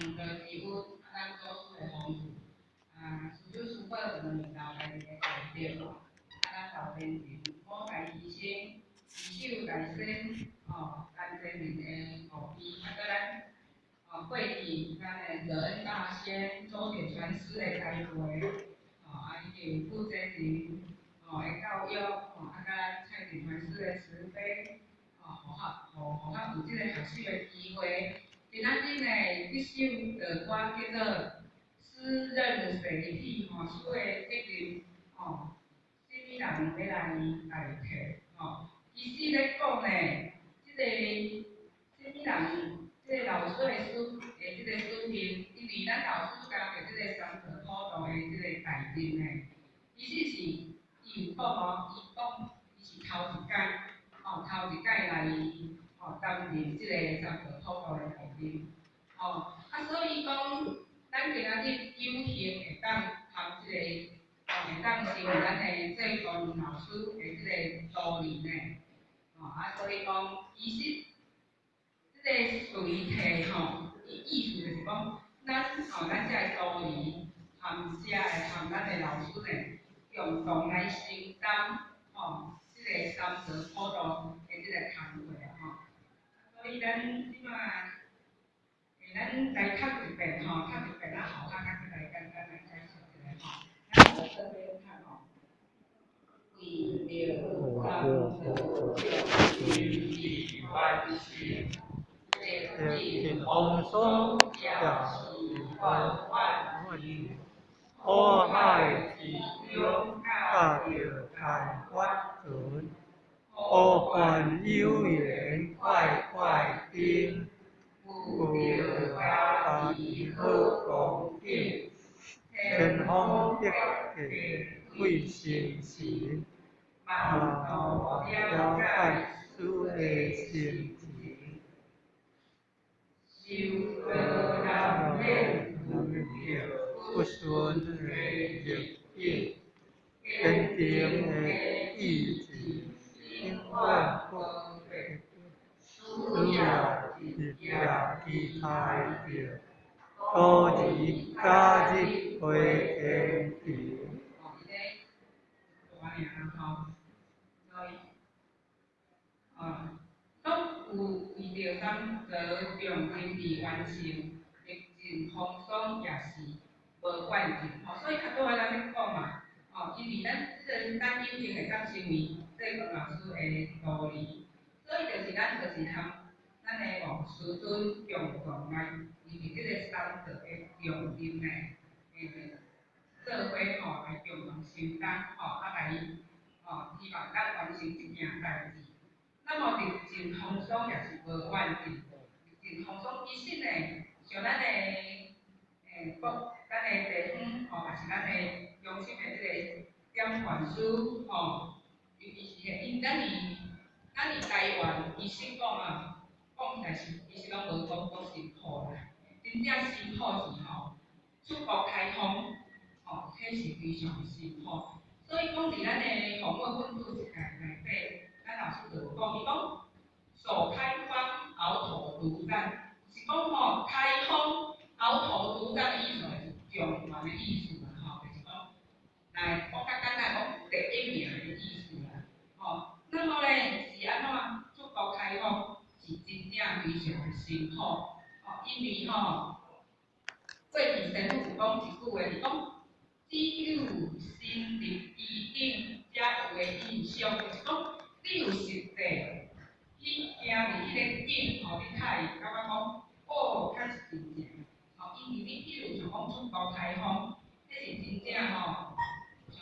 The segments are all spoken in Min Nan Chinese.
羅志穩，啊，咱祖師的風度，啊，師祖師伯兩面老家己的大德，啊，咱老天神、五大醫生、醫手大仙，吼，陳真民的護庇，啊，閣咱，吼，過去咱的惹恩大仙周鐵傳師的栽培，吼，啊，以及傅真林，吼的教育，吼，啊，佮咱蔡錦傳師的慈悲，吼，予學，予予較有這个學習的機會。今仔日呢，這首的歌叫做《師任誰替》吼，師的責任，吼，啥物人欲來代替，吼？其實咧講呢，這个啥物人，這个老師的師的這个使命，因為咱老師擔著這个三座普度的這个大任呢，其實是伊有講哦，伊講伊是頭一擺，吼，頭一擺來吼擔任這個三座普度的大任，吼，啊，所以講，咱今仔日有幸會當含這個，會當成為咱的濟光老師的這個徒兒呢，吼，啊，所以講，其實這個隨替吼，伊意思就是講，咱吼，咱這个徒兒含遮个含咱的老師呢，共同來承擔吼，這個三座普度的這個工課啊吼。所以咱這馬，咱來讀一遍吼，讀一遍啊，後較較來簡單來解釋一下吼。咱來做伙讀吼。為著三座重任完成，歷盡風霜也是無怨恨，苦海之中駕著牽法船，何患有緣快快登，有著家己好光景，天方得地貴心神，嘛了解師的心情。受過難免遇著不順的逆境，堅定的意志永遠不會需要日夜期待著，徒兒早日回天庭。吼，伊咧安呢啊吼，所以，啊，攏有為著三座重任而完成，歷盡風霜也是無怨恨吼。所以較拄仔咱咧講嘛，吼，因為咱這個咱有幸會當成為濟光老師的徒兒，所以就是咱就是含咱的王師尊共同來，為著這個三座的重任呢，做伙吼來共同承擔吼，啊來吼，希望咱完成這件代誌。那麼歷盡風霜也是無怨恨，歷盡風霜其實呢，像咱的國，咱的地方吼，也是咱的中心的這個點傳師吼，尤其是因咱佇台灣，其實講啊，講起來是其實攏無講多辛苦啦，真正辛苦是吼，出國開放，吼，彼是非常辛苦。所以講佇咱的洪武奮舉一屆內底，咱老師就有講，伊講首開荒，鰲頭獨佔，是講吼開荒鰲頭獨佔的意思就是狀元的意思啦，吼，就是講來講較簡單講第一名的意思啦，吼。那麼咧是按怎出國開放是真正非常的辛苦，吼，因為吼過去師父有講一句話，是講只有身臨其境，才有的印象，就是講你有實際去行入彼个境吼，你才會感覺講，哦，確實真正，吼，因為你比如像講出國開放，彼是真正吼，像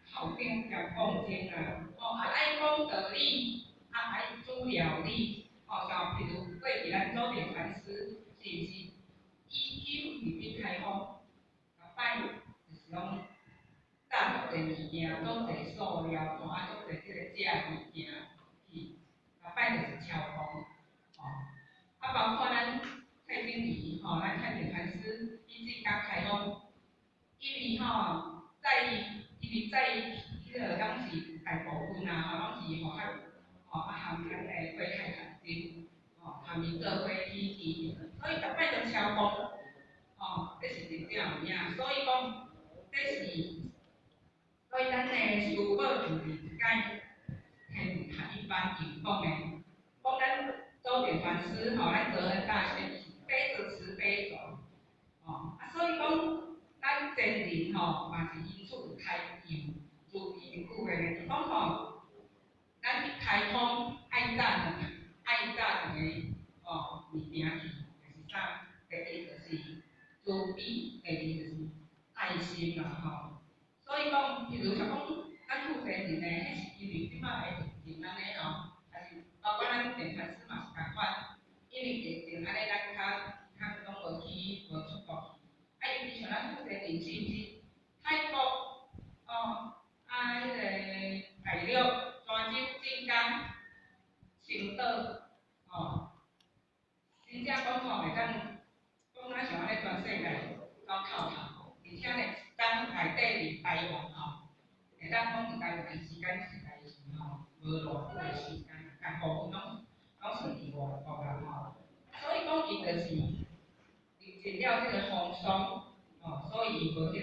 校長兼講經啊，吼，啊愛講道理，啊愛煮料理，吼，像譬如過去咱祖傳禪師，是毋是以手入去開放，逐擺就是講搭足濟物件，足濟素料，吼，啊足濟這個食的物件去，逐擺就是超工，吼，啊包括咱蔡經理，吼，咱蔡經禪師，伊這工開放，因為吼，在因為在彼個攏是大部分啊，吼，攏是吼較，吼啊含咱的火海禪僧，吼含伊做伙起佇所以逐擺都超過，吼，這是真正有影。所以講，這是，所以咱的師母就是一擺天合一班有講的，講咱周典傳師吼，咱澤恩大仙是背著慈悲走，吼，啊，所以講咱前人吼嘛是因此有開有慈悲的句話呢，伊講吼，咱去開通愛炸兩愛炸兩个吼物件去，就是啥？第一就是慈悲，第二就是愛心啦吼。所以講，譬如像講，咱負責人呢，彼是因為這擺的疫情按呢吼，還是包括咱電傳師嘛是仝款，因為疫情按呢，咱較較攏無去無出國去。啊，尤其像咱負責人是毋是泰國哦，啊，彼个大陸、泉州、浙江、青島，哦，真正講吼會當講若像按呢全世界攏透透，而且呢，當內底佇台灣吼，會當講佇台灣時間實在是吼無偌久的時間，大部分攏攏是佇外國啦吼。所以講伊就是歷盡了這個風霜，吼，所以伊無彼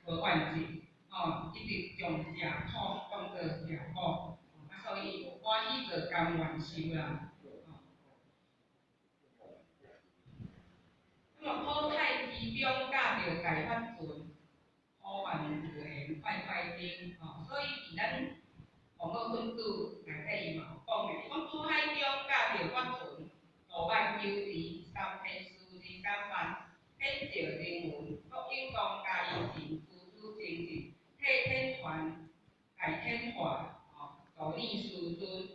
個無怨嫉，吼，一直將食苦當做食補，啊，所以歡喜做甘願受啦。那麼苦海其中教著大法船，普萬有緣快快頂，吼，所以佇咱黃老佛祖內底伊嘛有講的，伊講苦海中教著法船，度萬求治，三天師人間萬，天照人云，國有當家殷勤，諸子精進，替天傳，大天化，吼，度念師尊，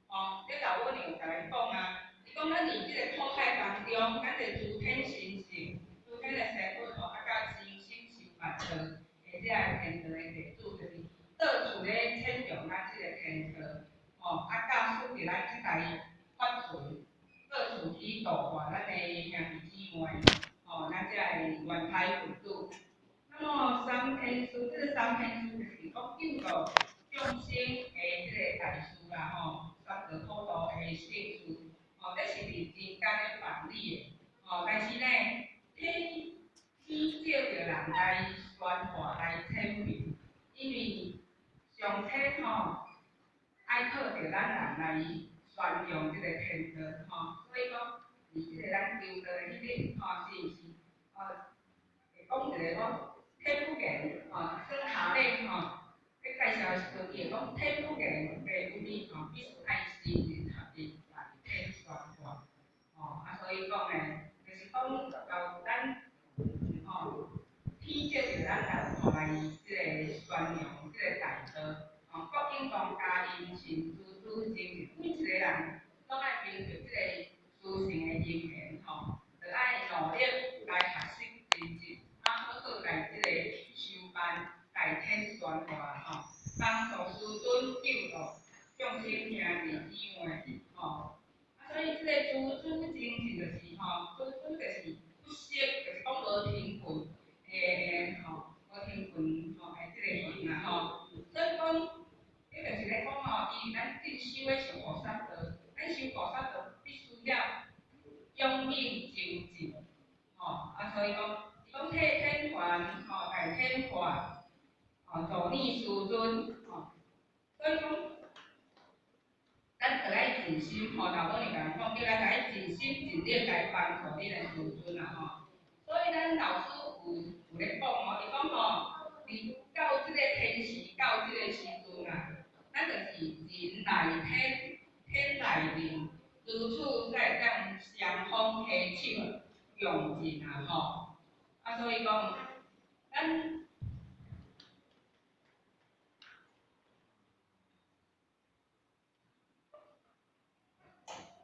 吼，這老母娘有共咱講啊。伊講咱佇這个苦海當中，咱就諸天神聖，諸天的仙佛吼，啊，佮真心修辦道的這个天道的弟子，就是到處咧傳揚咱這个天道，吼，啊，教示著咱這台法船，到處去度化咱的兄弟姊妹，吼，咱這个元胎佛子。那麼三天師，這個三天師就是講救度眾生的這个大事啦，吼，三道普渡的聖事。吼，這是佇人間咧辦理的，吼，但是呢，天天照著人來宣化來顯明，因為上天吼愛靠著咱人來宣揚這個天道，吼，所以講佇這個咱求道的彼日，吼，是毋是？吼，會講一个講天不言，吼，算下咧，吼，咧介紹的時陣，伊會講天不言，地不語，吼，必須愛心人合一來天宣化，吼，啊，所以講呢，就是講由咱，吼，天照著咱人吼來這个宣揚這个大道，吼，國境當家殷勤，諸子精進，每一個人攏愛憑著這個殊勝的因緣，吼，就愛努力來學習精進，啊，好好來這個修辦大天宣化，吼，幫助師尊救度眾生兄弟姊妹，吼。啊，所以這個諸子精進就是吼，諸子就是不息，就是講無停困的吼，無停困吼的這個行啦吼。所以講，這就是咧講吼，伊咱進修的是菩薩道，咱修菩薩道必須要勇猛精進，吼。啊，所以講，伊講替天還，吼，大天化，吼，度念師尊，吼。所以講，咱著愛盡心吼，老母娘共咱講，叫咱愛盡心盡力來幫助恁的師尊啦吼。所以咱老師有咧講吼，伊講吼，佇到這個天時，到這個時陣啊，咱就是人來天，天來人，如此才會當雙方攜手共進啊吼。啊，所以講，咱。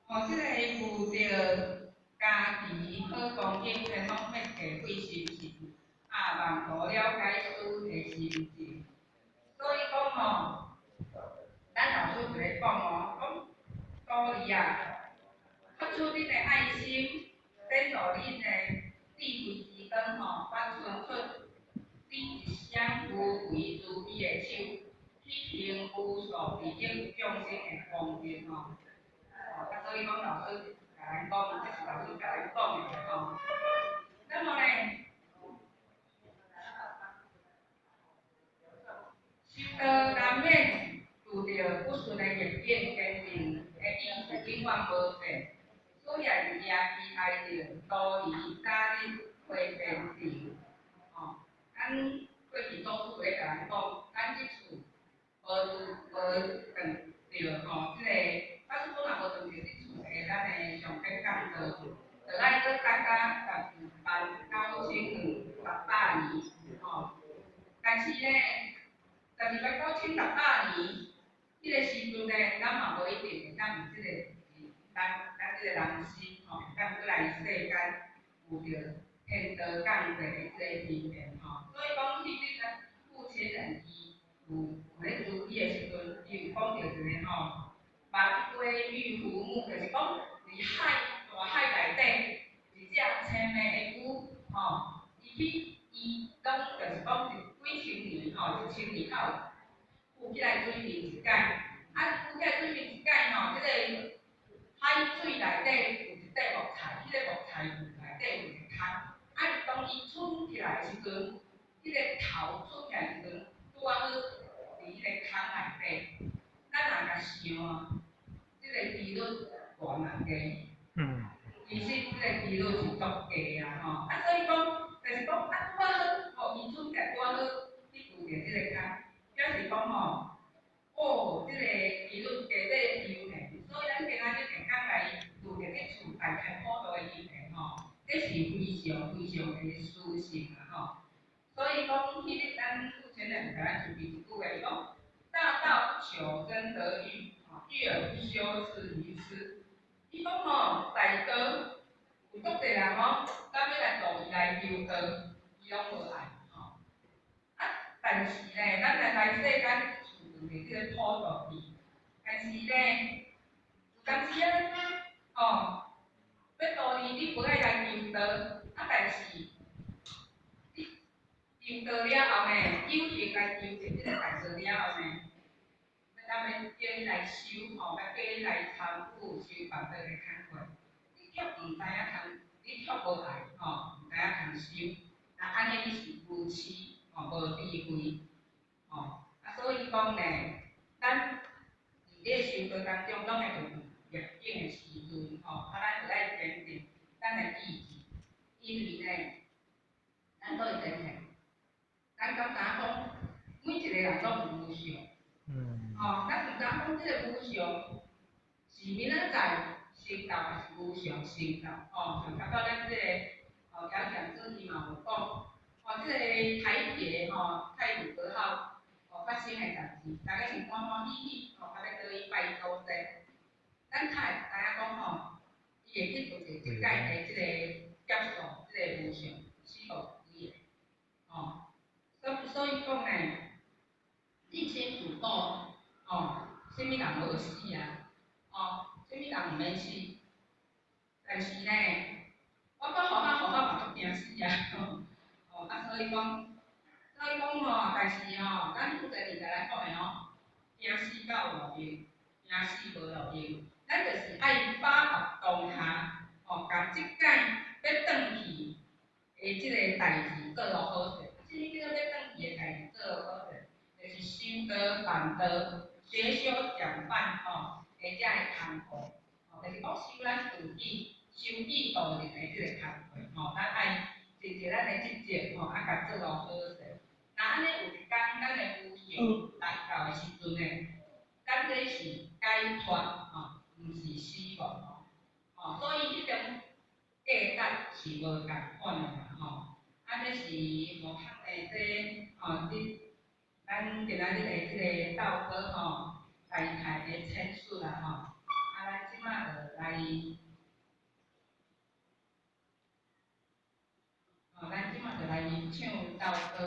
吼，這個有著家己好恭敬，千方百計費心思，啊，妄圖了解師的心境。所以講吼，咱老師就咧講哦，講道理啊，發出恁的愛心，展露恁的智慧之光吼，發伸出恁一雙無為慈悲的手，去行無數利益眾生的功德吼。啊，所以講老師共咱咱講，這是老師共咱講的吼。那麼呢，修道難免遇著不順的逆境，堅定的意志永遠無變。主要是夜期愛著多疑早日回天庭。吼，咱過去祖師咧共咱講，咱這次無無斷著吼，這個假使講若無斷著這次的咱的上品降道，就愛閣等到12万9千兩百年吼。但是呢，12万9千六百年，彼个時陣呢，咱嘛無一定會當有這個咱咱這個人生吼，會當閣來世間有著天道降世的這個因緣吼。所以講，彼日咱傅千人伊有有咧慈悲的時陣，伊有講著一個吼，萬龜遇浮木，就是講佇海大海內底一隻青暝的龜吼，伊去伊攏就是講一幾千年吼，1000年到浮起來水面一擺，啊浮起來水面一擺吼，這個海水內底有一塊木材，彼個木材內底有一個空，啊當伊伸起來的時陣，彼個頭伸起來的時陣，拄仔好佇彼個空內底。咱若共想啊，這個幾率懸啊低。其實這個幾率是足低啊吼，啊所以講，就是講啊拄仔好，吼伊伸起來拄仔好去拄著這個空，表示講吼，哦，這個幾率低得悠閒，所以咱今仔日會當來拄著這次大開普度的因緣吼，這是非常非常的殊勝啊吼。所以講，彼日咱傅千人共咱慈悲一句話，伊講大道不求真得遇，吼，遇而不修是愚痴。伊講吼，大道有足濟人吼，咱欲來度伊來求道，伊攏無愛吼。啊，但是呢，咱來來世間厝的這個普度伊，但是呢，有當時啊，吼，欲度伊，你無愛來求道，啊，但是你求道了後呢，有幸來求著這個大道了後呢，咱欲叫你來修吼，欲叫你來參與修辦道的工課，你卻毋知影通，你卻無愛吼，毋知影通修，那按呢你是無痴吼，無智慧吼，啊，所以講呢，咱佇咧修道當中，攏會有逆境的時陣吼，啊，咱就愛堅定咱的意志，因為呢，咱閣會展現，咱敢知影講，每一個人攏有無常。吼，咱毋知影講這個無常是明仔載成就，抑是無常成就？吼，像頭拄咱這個吼，講講主伊嘛有講，吼，這個台鐵吼，太魯閣號吼發生的代誌，大家是歡歡喜喜吼，啊欲倒去拜祖先，咱較會知影講吼，伊會去拄著這擺的這個劫數，這個無常死無幾个，吼，所以講呢，一生自古。吼，啥物人無死啊？吼，啥物人毋免死？但是呢，我閣予較予較嘛足驚死啊！吼，啊所以講，所以講吼，但是吼，咱負責人共咱講的吼，驚死敢有路用，驚死無路用。咱就是愛把握當下，吼，共這擺欲轉去的這個代誌做落好勢。啥物叫做欲轉去的代誌做落好勢？就是修道辦道。學修講辦吼，的這个工課，吼，就是講修咱自己修己度人的這個工課，吼，咱愛盡盡咱的職責，吼，啊，共做落好勢。若按呢有一工咱的無常來到的時陣呢，咱這是解脫，吼，毋是死亡，吼，所以彼種價值是無仝款的啦，吼。啊，這是無通的這吼，這咱今仔日的這個道歌吼，大概的闡述啦吼。啊，咱這馬就來，吼，咱這馬就來唱道歌。